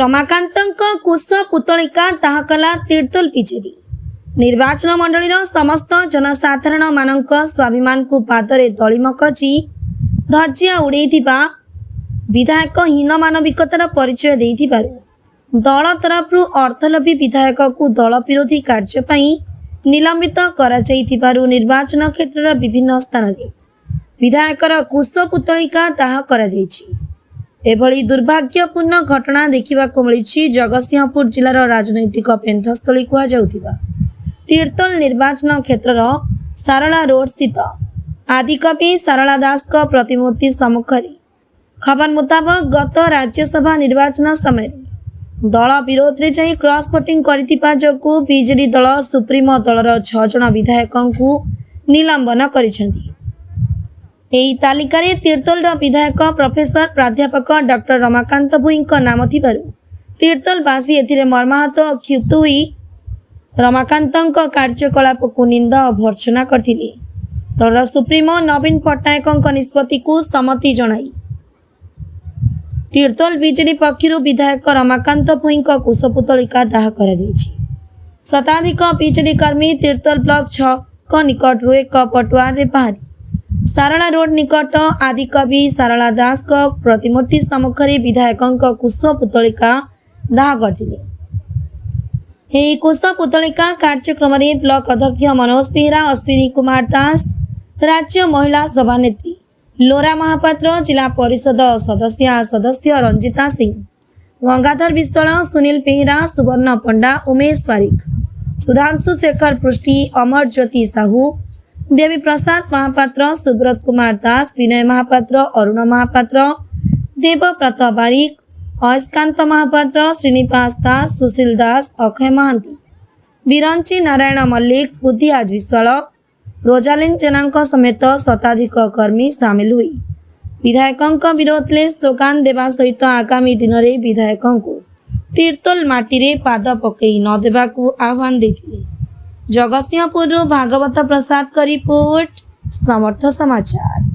ରମାକାନ୍ତଙ୍କ କୁଶ ପୁତଳିକା ଦାହ କଲା ତିର୍ତ୍ତୋଲ ବିଜେଡି। ନିର୍ବାଚନ ମଣ୍ଡଳୀର ସମସ୍ତ ଜନସାଧାରଣମାନଙ୍କ ସ୍ୱାଭିମାନକୁ ପାଦରେ ଦଳି ମକଚି ଧଜିଆ ଉଡ଼େଇଥିବା ବିଧାୟକ ହୀନ ମାନବିକତାର ପରିଚୟ ଦେଇଥିବାରୁ ଦଳ ତରଫରୁ ଅର୍ଥଲୋଭୀ ବିଧାୟକକୁ ଦଳ ବିରୋଧୀ କାର୍ଯ୍ୟ ପାଇଁ ନିଲମ୍ବିତ କରାଯାଇଥିବାରୁ ନିର୍ବାଚନ କ୍ଷେତ୍ରର ବିଭିନ୍ନ ସ୍ଥାନରେ ବିଧାୟକର କୁଶ ପୁତଳିକା ଦାହ କରାଯାଇଛି। ଏଭଳି ଦୁର୍ଭାଗ୍ୟପୂର୍ଣ୍ଣ ଘଟଣା ଦେଖିବାକୁ ମିଳିଛି ଜଗତସିଂହପୁର ଜିଲ୍ଲାର ରାଜନୈତିକ ପେଣ୍ଠସ୍ଥଳୀ କୁହାଯାଉଥିବା ତିର୍ତ୍ତୋଲ ନିର୍ବାଚନ କ୍ଷେତ୍ରର ସାରଳା ରୋଡ ସ୍ଥିତ ଆଦିକବି ସାରଳା ଦାସଙ୍କ ପ୍ରତିମୂର୍ତ୍ତି ସମ୍ମୁଖରେ। ଖବର ମୁତାବକ, ଗତ ରାଜ୍ୟସଭା ନିର୍ବାଚନ ସମୟରେ ଦଳ ବିରୋଧରେ ଯାଇ କ୍ରସ୍ ଭୋଟିଂ କରିଥିବା ଯୋଗୁଁ ବିଜେଡି ଦଳ ସୁପ୍ରିମୋ ଦଳର 6 ଜଣ ବିଧାୟକଙ୍କୁ ନିଲମ୍ବନ କରିଛନ୍ତି। ଏହି ତାଲିକାରେ ତିର୍ତ୍ତୋଲର ବିଧାୟକ ପ୍ରଫେସର ପ୍ରାଧ୍ୟାପକ ଡକ୍ଟର ରମାକାନ୍ତ ଭୋଇଙ୍କ ନାମ ଥିବାରୁ ତିର୍ତ୍ତୋଲବାସୀ ଏଥିରେ ମର୍ମାହତ ଓ କ୍ଷୁବ୍ଧ ହୋଇ ରମାକାନ୍ତଙ୍କ କାର୍ଯ୍ୟକଳାପକୁ ନିନ୍ଦା ଓ ଭର୍ତ୍ସନା କରିଥିଲେ। ଦଳର ସୁପ୍ରିମୋ ନବୀନ ପଟ୍ଟନାୟକଙ୍କ ନିଷ୍ପତ୍ତିକୁ ସମ୍ମତି ଜଣାଇ ତିର୍ତ୍ତୋଲ ବିଜେଡି ପକ୍ଷରୁ ବିଧାୟକ ରମାକାନ୍ତ ଭୋଇଙ୍କ କୁଶପୁତଳିକା ଦାହ କରାଯାଇଛି। ଶତାଧିକ ବିଜେଡି କର୍ମୀ ତିର୍ତ୍ତୋଲ ବ୍ଲକ ଛକ ନିକଟରୁ ଏକ ପଟୁଆରରେ ବାହାରି ସାରଳା ରୋଡ ନିକଟ ଆଦିକବି ସାରଳା ଦାସଙ୍କ ପ୍ରତିମୂର୍ତ୍ତି ସମ୍ମୁଖରେ ବିଧାୟକଙ୍କ କୁଶ ପୁତଳିକା ଦାହ କରିଥିଲେ। ଏହି କୁଶ ପୁତଳିକା କାର୍ଯ୍ୟକ୍ରମରେ ବ୍ଲକ ଅଧ୍ୟକ୍ଷ ମନୋଜ ବେହେରା, ଅଶ୍ୱିନୀ କୁମାର ଦାସ, ରାଜ୍ୟ ମହିଳା ସଭାନେତ୍ରୀ ଲୋରା ମହାପାତ୍ର, ଜିଲ୍ଲା ପରିଷଦ ସଦସ୍ୟା ସଦସ୍ୟ ରଞ୍ଜିତା ସିଂ, ଗଙ୍ଗାଧର ବିଶ୍ୱାଳ, ସୁନୀଲ ବେହେରା, ସୁବର୍ଣ୍ଣ ପଣ୍ଡା, ଉମେଶ ବାରିକ, ସୁଧାଂଶୁ ଶେଖର ପୃଷ୍ଟି, ଅମର ଜ୍ୟୋତି ସାହୁ, ଦେବୀ ପ୍ରସାଦ ମହାପାତ୍ର, ସୁବ୍ରତ କୁମାର ଦାସ, ବିନୟ ମହାପାତ୍ର, ଅରୁଣ ମହାପାତ୍ର, ଦେବବ୍ରତ ବାରିକ, ଅୟସ୍କାନ୍ତ ମହାପାତ୍ର, ଶ୍ରୀନିବାସ ଦାସ, ସୁଶୀଲ ଦାସ, ଅକ୍ଷୟ ମହାନ୍ତି, ବିରଞ୍ଚି ନାରାୟଣ ମଲ୍ଲିକ, ବୁଦ୍ଧିଆଜ ବିଶ୍ୱାଳ, ରୋଜାଲିନ ଜେନାଙ୍କ ସମେତ ଶତାଧିକ କର୍ମୀ ସାମିଲ ହୋଇ ବିଧାୟକଙ୍କ ବିରୋଧରେ ସ୍ଲୋଗାନ ଦେବା ସହିତ ଆଗାମୀ ଦିନରେ ବିଧାୟକଙ୍କୁ ତିର୍ତ୍ତୋଲ ମାଟିରେ ପାଦ ପକେଇ ନ ଦେବାକୁ ଆହ୍ୱାନ ଦେଇଥିଲେ। ଜଗତସିଂହପୁରରୁ ଭାଗବତ ପ୍ରସାଦଙ୍କ ରିପୋର୍ଟ, ସମର୍ଥ ସମାଚାର।